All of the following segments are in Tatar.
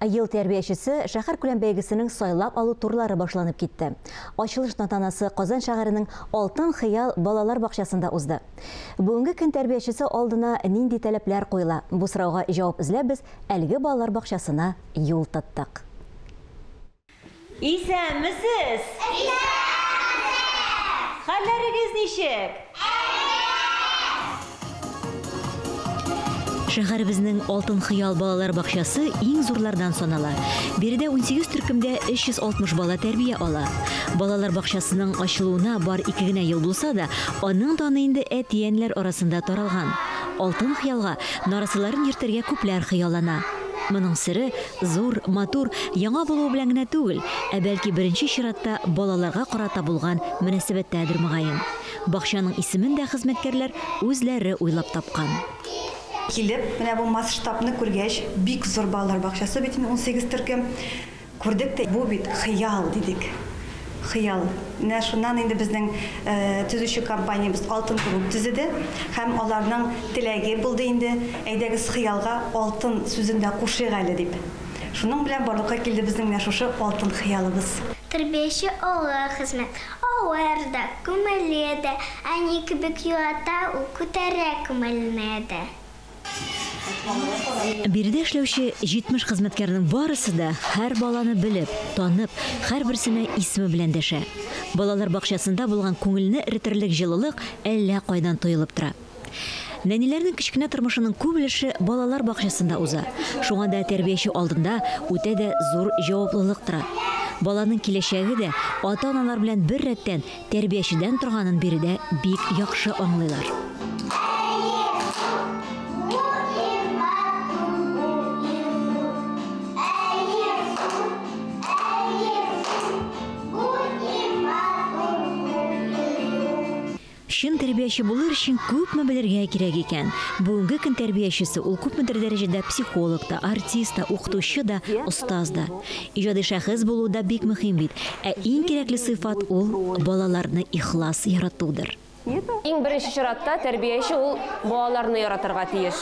Ел тәрбиячесе шәһәркүләм бәйгесенең сайлап алу турлары башланып китте. Ачылыш тантанасы Казан шәһәренең Алтын хыял балалар бакчасында узды. Бүгенге көн тәрбиячесе алдына нинди таләпләр куела? Бу сорауга җавап эзләп без әлеге балалар бакчасына юл тоттык. Исәнмесез! Исәнмесез! Хәлләрегез ничек? Шәһәребезнең Алтын хыял балалар бакчасы иң зурлардан санала. Биредә 18 төркемдә 360 бала тәрбия ала. Балалар бакчасының ачылуына бар 2 генә ел булса да, аның даны инде әти-әниләр арасында таралган. Алтын хыялга нарасыйларын йөртергә күпләр хыяллана. Моның сере зур, матур, яңа булуы белән генә түгел, ә бәлки беренче чиратта балаларга карата булган мөнәсәбәттәдер мөгаен. Бакчаның исемен дә хезмәткәрләр үзләре уйлап тапкан. Килеп, менә бу масштабны күргәч, бик зур балалар бакчасы бит инде 18 төркем. Күрдек тә, бу бит хыял дидек. Хыял. Менә шуннан инде безнең төзүче компаниябез Алтын Групп төзеде һәм аларның теләге булды инде, әйдәгез хыялга алтын сүзен дә кушыйк әле дип. Шуның белән барлыкка килде безнең менә шушы алтын хыялыбыз. Тәрбияче олы хезмәт, авыр да, күңелле дә, әни кебек юата ул, күтәрә күңелне дә. Биредә эшләүче 70 хезмәткәрнең барысы да һәр баланы белеп, танып, һәрберсенә исеме белән дәшә. Балалар бакчасында булган күңелне эретерлек җылылык әллә кайдан тоелып тора. Нәниләрнең кечкенә тормышының күп өлеше балалар бакчасында уза. Шуңа да тәрбияче алдында үтә дә зур җаваплылык тора. Баланың киләчәге дә ата-аналар белән бер рәттән тәрбиячедән торганын биредә бик яхшы аңлыйлар. Чын тәрбияче булыр өчен күпме белергә кирәк икән. Бүгенге көн тәрбиячесе ул күпмедер дәрәҗәдә психолог та, артист та, укытучы да, остаз да. Иҗади шәхес булу да бик мөһим бит. Ә иң кирәкле сыйфат ул балаларны ихлас яратудыр. Иң беренче чиратта тәрбияче ул балаларны яратырга тиеш.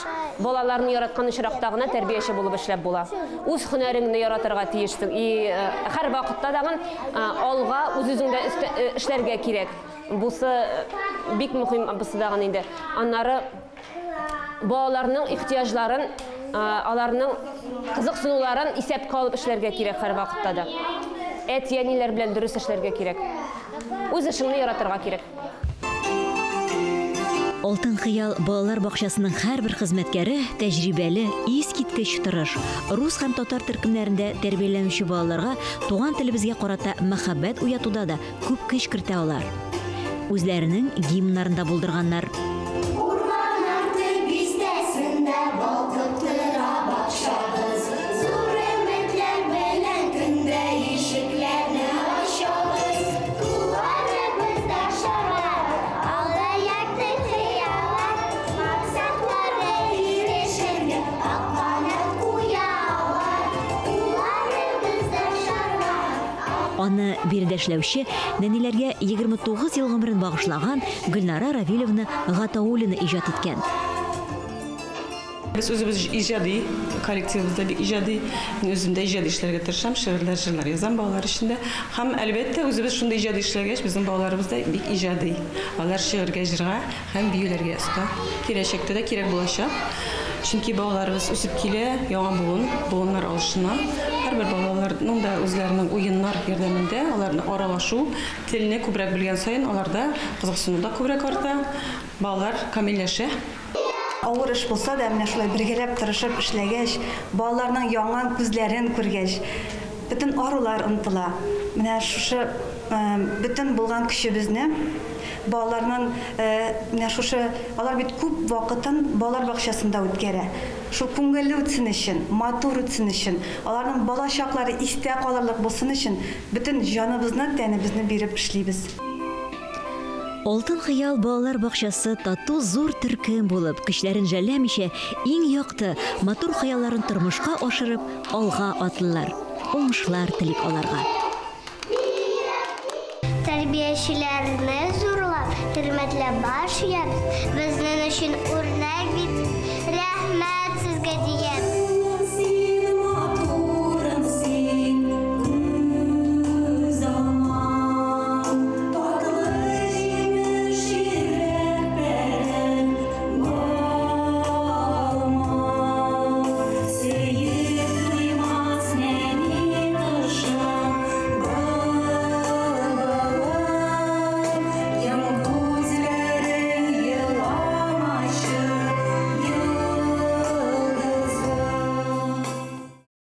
Балаларны яраткан очракта гына тәрбияче булып эшләп була. Үз һөнәреңне яратырга тиешсең. И һәр вакытта дагын алга үз-үзеңдә эшләргә кирәк. Бусы бик мөһим, бусы дагын инде. Аннары балаларның ихтыяҗларын, аларның кызыксынуларын исәпкә алып эшләргә кирәк һәр вакытта да. Әти-әниләр белән дөрес эшләргә кирәк. Үз эшеңне яратырга кирәк. Алтын хыял балалар бакчасының һәрбер хезмәткәре тәҗрибәле, искиткеч тырыш. Рус һәм татар төркемнәрендә тәрбияләнүче балаларга туган телебезгә карата мәхәббәт уятуда да күп көч кертә алар. Үзләренең гимннарын да булдырганнар. Урман арты бистәсендә балкып тора бакчабыз. Зур өметләр белән көндә ишекләрне ачабыз. Кулларыбызда шарлар, алда якты хыяллар, максатлары ирешергә ак канат куялар. Кулларыбызда шарлар. Аны биредә эшләүче нәниләргә 29 ел гомерен багышлаган Гөлнара Равилевна Гатауллина иҗат иткән. Без үзебез иҗади, коллективыбызда бик иҗади. Мин үзем дә иҗади эшләргә тырышам, шигырьләр, җырлар язам балалар өчен дә. Һәм әлбәттә үзебез шундый иҗади эшләгәч, безнең балаларыбыз да бик иҗади. Алар шигырьгә, җырга һәм биюләргә оста. Киләчәктә дә кирәк булачак. Чөнки балаларыбыз үсеп килә, яңа буын, буыннар алышына. Һәрбер балаларның да үзләренең уеннар ярдәмендә аларны аралашу, телне күбрәк белгән саен аларда кызыксыну да күбрәк арта, балалар камилләшә. Авыр эш булса да, менә шулай бергәләп тырышып эшләгәч, балаларның яңа күзләрен күргәч, бөтен арулар онытыла. Менә шушы бөтен булган көчебезне балаларның менә шушы, алар бит күп вакытын балалар бакчасында үткәрә. Шул күңелле үтсен өчен, матур үтсен өчен, аларның бала чаклары истә калырлык булсын өчен бөтен җаныбызны, тәнебезне биреп эшлибез. Алтын хыял балалар бакчасы тату зур төркем булып, көчләрен жәлләмичә, иң якты, матур хыялларын тормышка ашырып, алга атлылар. Уңышлар телик аларга. Тәрбиячеләрне зурлап, хөрмәтләп баш иябез, безнең өчен үрнәк бит. Рәхмәт сезгә диябез.